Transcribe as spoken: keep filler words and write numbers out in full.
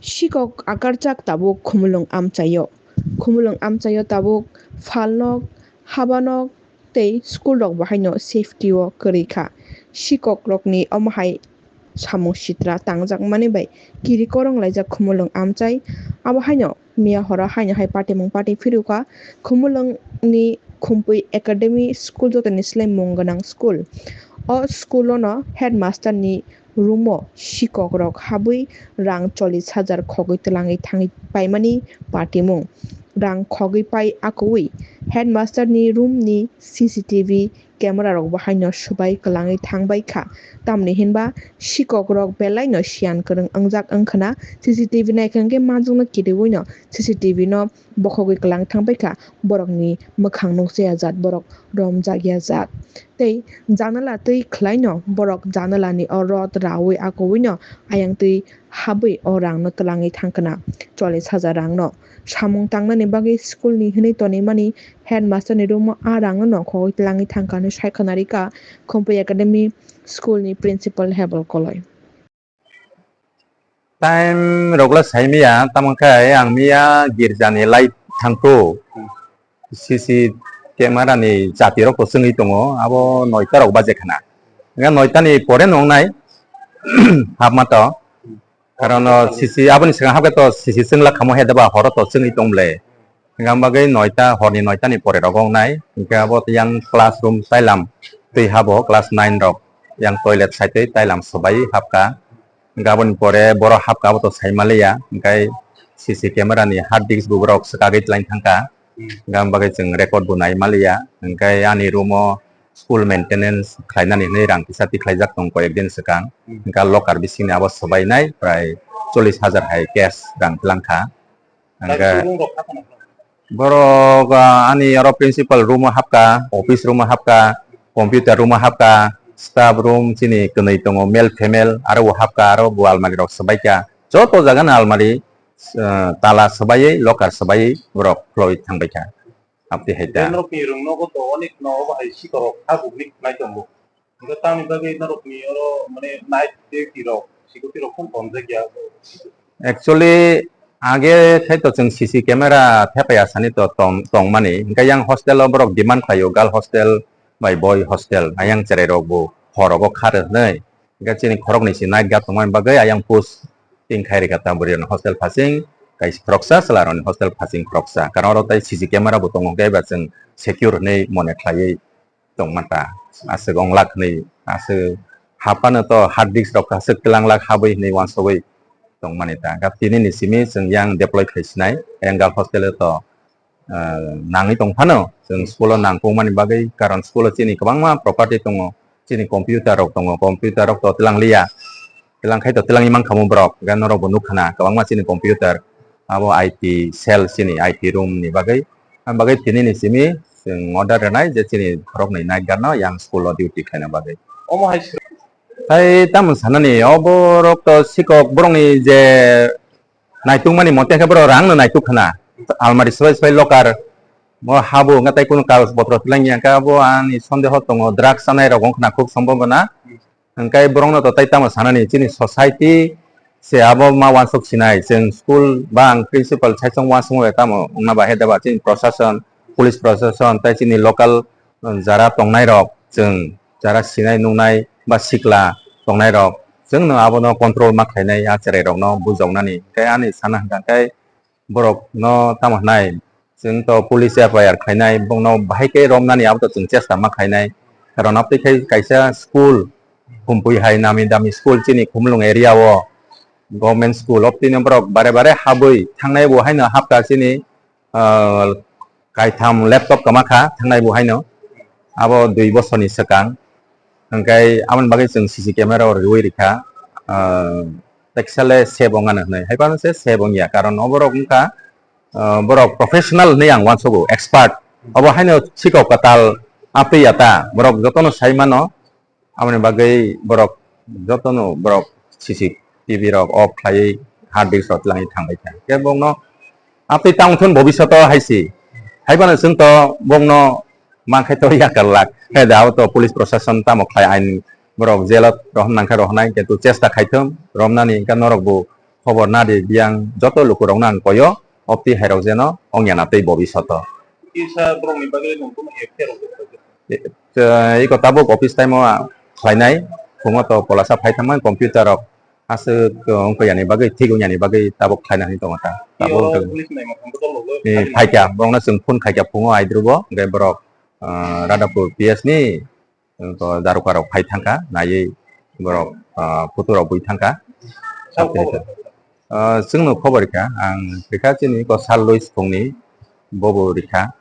Sikok akarjak tabuk Khumulwng amchaio. Khumulwng amchaio tabuk phalnok, habanok tei school rok bo haino safety o kwrwi kha. Sikok rokni omo hai samung sitra tangjakmani bai kiri korong laijak Khumulwng amchai. Abo haino miya horo haino hai patimung pati phirukha. Khumulwng ni Khumpui Academy school jotoni slai mung gwnang school. O school o no headmaster ni room o sikok rok habwi rang chollish hajar khogwi twlangwi thangwi paimani patimung. Rang khogwi pai akowi headmaster ni room ni C C T V camera rok bo haino swbai kwlangwi thangbai kha. Tamni hinba sikok rok belai no siyan kwrwng wngjak wngkhwna C C T V naikha hwnkhe manjakno kiriwi no C C T V no bokhogwi kwlangwi thangbai kha. Borokni mwkhang nukjaya jat, borok romjakya jat. Tei janala twi khwlaino borok janalani o rod rawi akowi no ayang twi habwi o rangno twlangwi thangkhwna chollish hajar rangno. Samung tangnani bagwi school ni hwnwi tonwi mani headmaster ni room o a rangno no khogwi twlangwi thangkha hinwi sai khwna rikha Khumpui Academy school ni principal Hebol Koloi. Time rokla saimaya, tamo khe ang miya girjani light thangkhu. C C camera ni chati rok to chwngwi tongo, abo noita rok baje khana. Nga noita ni pore nongnai hapma to. Karon o C C aboni swkang hapkhe to C C chwngla khamo he deba horo to chwngwi tong ble. Hingkha bagwi noita, horni noita ni pore rok wngnai. Hingkhe abo yang classroom tailam twi habo class nine rok. Yang toilet side twi tailam swbai hapkha. Hingkhe aboni pore borok hapkha abo to saimaliya. Hingkhe C C camera ni hard disk bo borok swkagwi tlain thangkha. Hingkhe bagwi chwng record bo naimaliya. Hingkhe ani room o school maintenance khlainani hinwi rang kisa tikhlaijak tong koyek din swkang. Hingkhe locker bisingni abo swbainai prai chollish hajar hai cash rang twlangkha. Hingkhe Borok ah, ani oro principal room o hapka, office room o hapka, computer room o hapka, staff room chini kwnwi tongo, male female aro bo hapka, aro bo almari rok swbaikha. Joto jaga no almari ah, tala swbaiwi, locker swbaiwi borok khwlaiwi thangbaikha. Abtwi hai ta. Norok ni rung nogo to onek no obo hai sikorok ha guglik nai tongo. Hingke tamni bagwi norokni oro mane night duty rok, security rok phano tonjak ya. Actually, age khai to chwng C C camera thepai asani to tong, tongmani. Hingke yang hostel o borok demand khlaio, girl hostel bai boy hostel. Ayang cherai rok bo hor rogo kha rw hwnwi. Hingke chini khoroknwi se night guard tongmani bagwi ayang post ting khai rikha ta bwrwi rokni hostel phasing kaisa khoroksa, chwla rokni hostel phasing khoroksa. Karon oro tai C C camera bo tongo, hingke eba chwng secure hwnwi mone khlaiwi tongma ta, aswk wnglak hwnwi, aswk haphano to hard disk rok aswk twlanglak habwi hwnwi uansugwi tongmani ta. Hwnkhe tini ni simi chwng yang deploy khai sinai, yang girl hostel o to, ah, nangwi tong phano, chwng school o nangkukmani bagwi, karon school o chini kwbangma property tongo, chini computer rok tongo, computer rok to twlang liya. Twlang khai to twlangwi mankha mo borok, hwnkhe norok bo nukha na kwbangma chini computer, abo I T cell chini I T room ni bagwi. Ang bagwi tini ni simi chwng order rwnai je chini khoroknwi night guard no yang school o duty khlaina bagwi. Omo hai se. Tai tamo sanani, o borok to sikok borokni je naitukmani mote khe borok rang no naituk khna. Almari swbai swbai locker, bo habo wngkha tai kunu kagoj potro twlangya khe abo ani sondeho tongo, drugs chanai rok wngkha na khub sombhobona. Hingkai borokno to tai tamo sanani, chini society se abo ma uansuk sinai, chwng school ba ang principal saichung uansukma bai tamo wngna bahai da ba, chini prosason, police prosason tai chini local, um, jara tongnai rok, chwng jara sinai nuknai ba sikla tongnai rok, chwngno abono control ma khlainai, a cherai rokno bujoknani. Tei ani sana hwnkha khe, borok no tamo hwnai, chwng to police F I R khlainai, bongno bahai khe romnani abo to chwng chesta ma khlainai. Karon abtwi khai kaisa school, Khumpui hai nami dami school chini Khumulwng area o, government school, abtwino borok bare bare habwi thangnai, bo haino hapta chini, ah, kaitham laptop kwma kha thangnai bo haino, abo dui bosorni swkang. Hwnkhe aboni bagwi chwng C C camera o rwui rikha, ah, teksa le save wngmano hwnwi. Haiphano se save wngya, karon oborok wngkha, ah, borok professional hwnwi ang uansugo, expert. Obo haino sikok kwtal, aptwi ya ta, borok jotono sai mano. Aboni bagwi borok jotono borok C C T V rok off khlaiwi hard disk rok twlangwi thangbai kha. Khe bongno aptwi tang thun bobishoto hai si. Haiphano chwng to bongno mankhe to yakar lak. He da to police prosason tamo khlai ain borok jail o rohom nangkhe rohonai, kintu chesta khaithung romnani, hwnkhe norok bo khobor nadi biyang joto lukurokno ang koyo, opti hairok jeno ongya na tei bobisoto. Kisa borokni bagwi nwng kunu F I R rok rwkha? E, e, iko tabuk office time o, ah, khlainai, phungo to polasa phai thangmani computer rok aswk, uh, wngkha yani bagwi, thik wngya ni bagwi tabuk khlaina hinwi tongo ta. Tabuk Iyo wngkha. Police naima thangkhe dol logo. E, phaikha, borokno chwng phone khaikha phungo aidrubo, hwnkhe borok, uh, Radhapur P S ni, uh, to daruka rok phai thangkha, naiwi borok, uh, photo rok bui thangkha. Sabo khobor. Uh, chwngno khobor rikha, ang rikha chini ko sal loi swkangni bobo rikha.